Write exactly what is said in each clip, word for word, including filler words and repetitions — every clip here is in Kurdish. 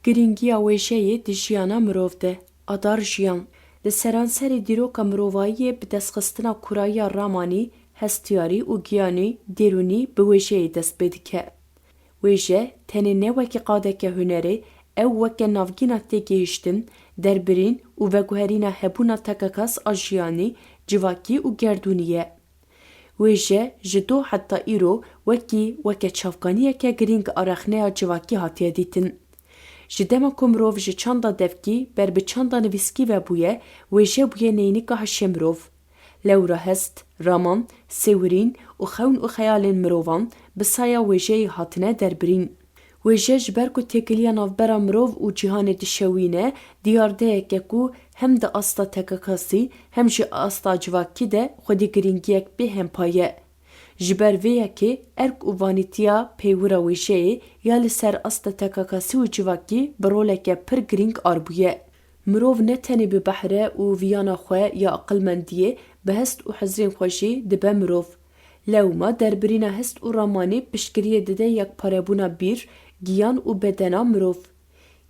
Girîngiya wêjeyê di jiyana mirov de. Adar jiyan. Li seranserê dîroka mirovayiyê bi destxistina kurayiya ramanî, hestiyarî û giyanî, derûnî bi wêjeyê dest pê dike. Wêje tenê ne wekî qadeke hunerê, ew weke navgîna têgihiştin, derbirîn û veguherîna hebûna tekakas a jiyanî, civakî û gerdûnî ye. Wêje ji do heta îro wekî weke çavkaniyeke girîng a rexneya civakî hatiye dîtin. Ji dema ku mirov ji çanda devkî ber bi çanda nivîskî ve bûye, wêje bûye neynika hişê mirov. Lewra hest, raman, sêwirîn û xewn û xeyalên mirovan bi saya wêjeyê hatine derbirîn. Wêje ji ber ku têkiliya navbera mirov û cîhanê dişewîne, diyardeyek e ku hem di asta tekakasî hem jî asta civakî de xwedî girîngiyek bêhempa ye. Ji ber vê yekê erk û vanîtiya peywira wêjeyê ya li ser asta tekakasî û civakî bi roleke pir girîng arbûye. Mirov ne tenê bi behre û viyana xwe ya aqilmendiyê, bi hest û hizrên xwe jî dibe mirov. Lewma derbirîna hest û ramanê piştgiriyê dide yekparebûna bîr, giyan û bedena mirov.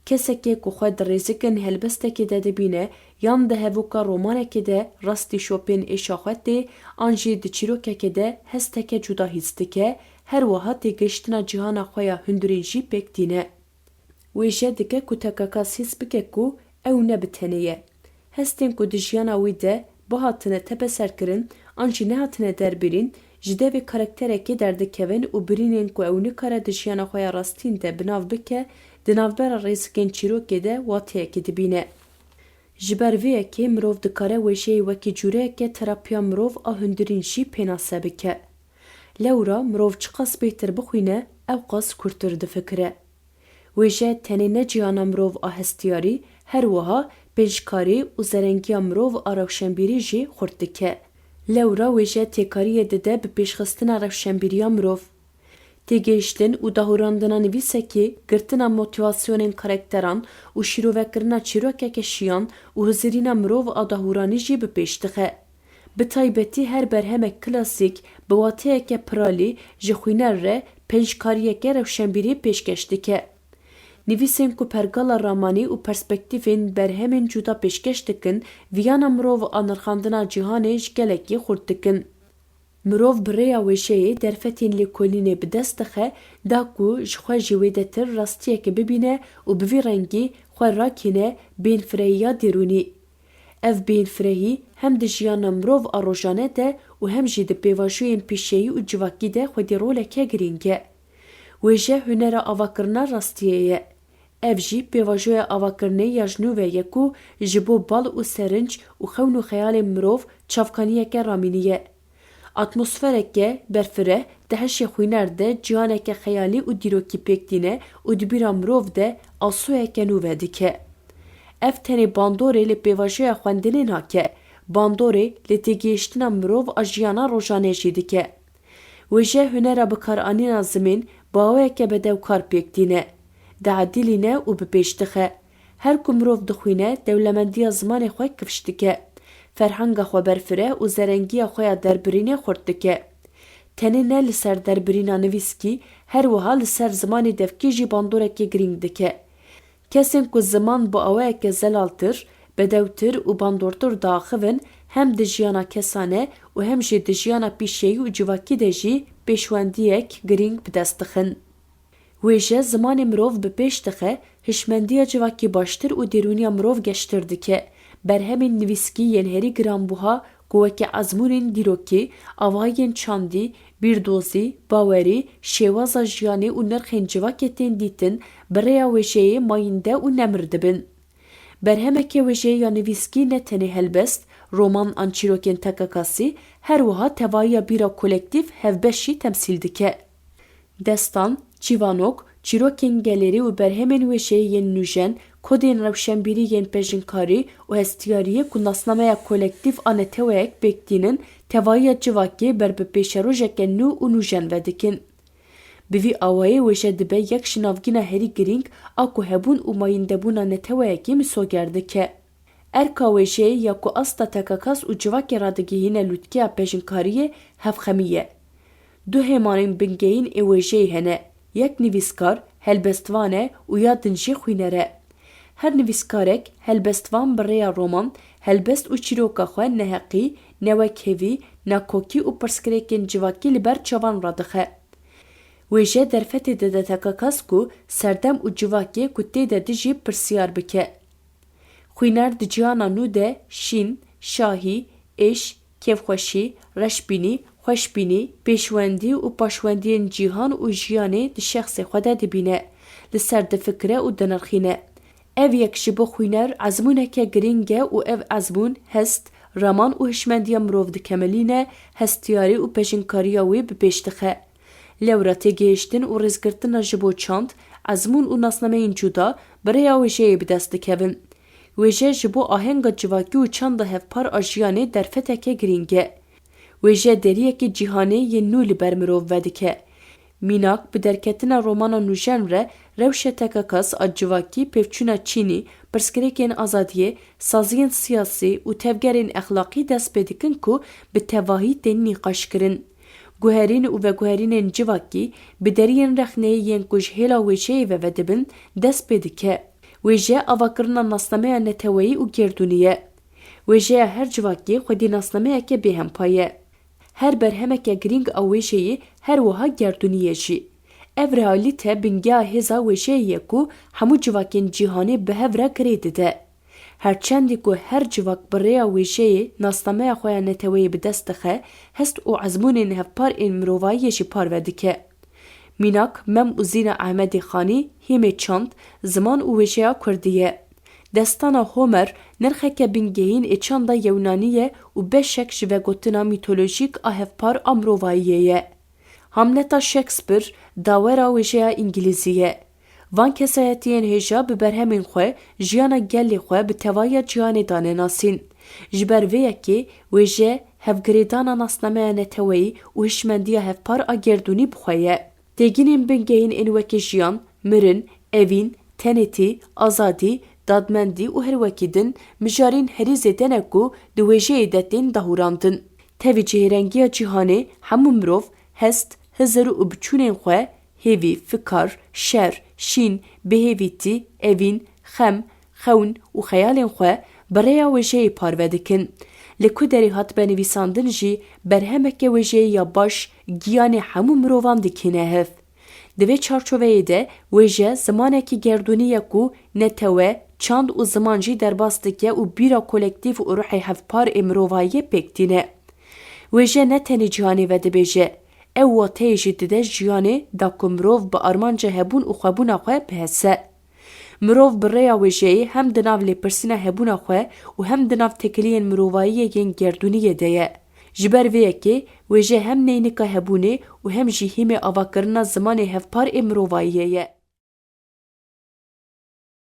Kesekê ku xwe di rêzikin helbestekê de dibîne yan di hevûka romanekê de rastî şopên êşa xwe tê an jî di çîrokekê de hesteke cuda hîs dike, her wiha têgihiştina cîhana xwe ya hundirîn jî pêk tîne. Wêje dike ku tekakas hîs bike ku ew ne bi tenê ye. Hestên ku di jiyana wî de bihatine tepeserkirin an jî nehatine derbirîn, ji devê karakterekê derdikevin û birînên ku ew nikare di jiyana xwe ya rastîn de bi nav bike, di navbera rêzikên çîrokê de wateyekê dibîne. Ji ber vê yekê mirov dikare wêjeyê wekî cûreyeke terapiya mirov a hundirîn jî pênase bike. Lewra mirov çiqas bêhtir bixwîne, ewqas kûrtir difikire. Wêje tenê ne cîhana mirov a hestiyarî, her wiha pênckarî û zerengiya mirov a rewşenbîrî jî xurt dike. Lewra wêje têkariyê dide bi pêşxistina rewşenbîriya mirov. Têgihiştin û dahûrandina nivîsekê, girtina motîvasyonên karakteran û şîrovekirina çîrokeke şiyan û hizirîna mirov a dahûranî jî bi pêş dixe. Bi taybetî her berhemek klasîk bi wateyeke piralî ji xwîner re pênckariyeke rewşenbîrî pêşkeş dike. Nivîsên ku pergala ramanî û perspektîfên berhemên cuda pêşkeş dikin, viyana mirov a nirxandina cîhanê ji gelekî xurt dikin. Mirov bi rêya wêjeyê derfetên lêkolînê bi dest dixe, da ku ji xwe jî wêdetir rastiyeke bibîne û bi vî rengî xwe rakîne bêhnfirehiya derûnî. Ev bêhnfirehî hem di jiyana mirov a rojane de û hem jî di pêvajoyên pîşeyî û civakî de xwedî roleke girîng e. Wêje hunera avakirina rastiyê ye. Ev jî pêvajoya avakirinê ya ji nû ve ye ku ji bo bal û serinc û xewn û xeyalên mirov çavkaniyeke ramînî ye. Atmosfereke berfireh di hişê xwîner de cîhaneke xeyalî û dîrokî pêk tîne û di bîra mirov de asoyeke nû vedike. Ev tenê bandorê li pêvajoya xwendinê nake, bandorê li têgihiştina mirov a jiyana rojane jî dike. Wêje hunera bikaranîna zimên bi awayeke bedewkar pêk tîne, diedilîne û bi pêş dixe. Her ku mirov dixwîne, dewlemendiya zimanê xwe kifş dike. Ferhenga xwe berfireh û zerengiya xwe ya derbirînê xurt dike. Tenê ne li ser derbirîna nivîskî, her wiha li ser zimanê devkî jî bandorekê girîng dike. Kesên ku ziman bi awayeke zelaltir, bedewtir û bandortir diaxivin, hem di jiyana kesane û hem jî di jiyana pîşeyî û civakî de jî pêşwendiyek girîng bi dest dixin. Wêje zimanê mirov bi pêş dixe, hişmendiya civakî baştir û derûniya mirov geştir dike. Berhemên nivîskî yên herî giranbuha ku weke ezmûnên dîrokî, avahiyên çandî, bîrdozî, bawerî, şêwaza jiyanê û nirxên civakê tên dîtin, bi rêya wêjeyê mayînde û nemir dibin. Berhemeke wêjeyê ya nivîskî ne tenê helbest, roman an çîrokên tekakasî, her wiha tevahiya bîra kolektîf hevbeş jî temsîl dike. Destan, çîvanok, çîrokên gelêrî û berhemên wêjeyê yên nûjen, kodên rewşenbîrî yên pejinkarî û hestiyariyê ku nasnameya kolektîf a neteweyek pêk tînin, tevahiya civakê ber bi pêşerojeke nû û nûjen vedikin. Bi vî awayî wêje dibe yek ji navgîna herî girîng a ku hebûn û mayîndebûna neteweyekî misoger dike. Erka wêjeyê ya ku asta tekakas û civakê radigihîne lûtkeya pejinkariyê hevxemî ye. Du hêmanên bingehîn ê wêjeyê hene, yek nivîskar, helbestvan e û ya din jî xwîner e. Her nivîskarek, helbestvan bi rêya roman, helbest û çîroka xwe neheqî, newekhevî, nakokî û pirsgirêkên civakî li ber çavan radixe. Wêje derfetê dide tekakas ku serdem û civakê ku tê de dijî pirsiyar bike. Xwîner di cîhana nû de şîn, şahî, êş, kêfxweşî, reşbînî, xweşbînî, pêşwendî û paşwendiyên cîhan û jiyanê di şexsê xwe de dibîne, li ser difikire û dinirxîne. Ev yek ji bo xwîner ezmûneke girîng e û ev ezmûn hest, raman û hişmendiya mirov dikemilîne, hestiyarî û pejînkariya wî bi pêş dixe. Lewra têgihiştin û rêzgirtina ji bo çand, ezmûn û nasnameyên cuda bi rêya wêjeyê bi dest dikevin. Wêje ji bo ahenga civakî û çanda hevpar a jiyanê derfeteke girîng e. Wêje deriyekê cîhanê yên nû li ber mirov vedike. Mînak, bi derketina romana nûjen re rewşe tekakas a civakî, pêvçûna çînî, pirsgirêkên azadiyê, saziyên siyasî û tevgerên exlaqî dest pê dikin ku bi tevahî tên nîqaşkirin. Guherîn û veguherînên civakî bi deriyên rexneyê yên ku ji hêla wêjeyê ve vedibin dest pê dike. Wêje avakirina nasnameya neteweyî û gerdûnî ye. Wêjeya her civakî xwedî nasnameyeke bêhempa ye. Her berhemeke girîng a wêjeyê her wiha gerdûnî ye jî. Ev realîte bingeha hêza wêjeyê ye ku hemû civakên cîhanê bi hev re girê dide. Her çendî ku her civak bi rêya wêjeyê nasnameya xwe ya neteweyê bi dest dixe, hest û ezmûnên hevpar ên mirovayiyê jî parve dike. Mînak, Mem û Zîna Ehmedê Xanî, hîmê çand, ziman û wêjeya kurdî ye. Destana Homer nirxeke bingehîn ê çanda yewnanî ye û beşek ji vegotina mîtolojîk a hevpar a mirovayiyê ye. Hamleta Shakespeare dawera wêjeya îngilîzî ye. Van kesayetiyên hêja bi berhemên xwe jiyana gelê xwe bi tevahiya cîhanê dane nasîn. Ji ber vê yekê wêje hevgirêdana nasnameya neteweyî û hişmendiya hevpar a gerdûnî bi xwe ye. Têgînên bingehîn ên wekî jiyan, mirin, evîn, tenêtî, azadî, dadmendî û her wekî din mijarên herî zêde ne ku di wêjeyê de tên dahûrandin. Tevî cihêrengiya cîhanê hemû mirov hest, hizir û biçûnên xwe, hêvî, fikar, şer, şîn, bêhêvîtî, evîn, xem, xewn û xeyalên xwe bi rêya wêjeyê parve dikin. Li ku derê hatibe nivîsandin jî berhemeke wêjeyê ya baş giyanê hemû mirovan dikîne hev. Di vê çarçoveyê de wêje zimanekî gerdûnî ye ku netewe, çand û ziman jî derbas dike û bîra kolektîf û ruhê hevpar ê mirovayiyê pêk tîne. Wêje ne tenê cîhanê vedibêje, ew wateyê jî dide jiyanê da ku mirov bi armanca hebûn û xwebûna xwe bihese. Mirov bi rêya wêjeyê hem di nav lêpirsîna hebûna xwe û hem di nav têkiliyên mirovayiyê yên gerdûniyê de ye. Ji ber vê yekê wêje hem neynika hebûnê û hem jî hîmê avakirina zimanê hevpar ê mirovayiyê ye.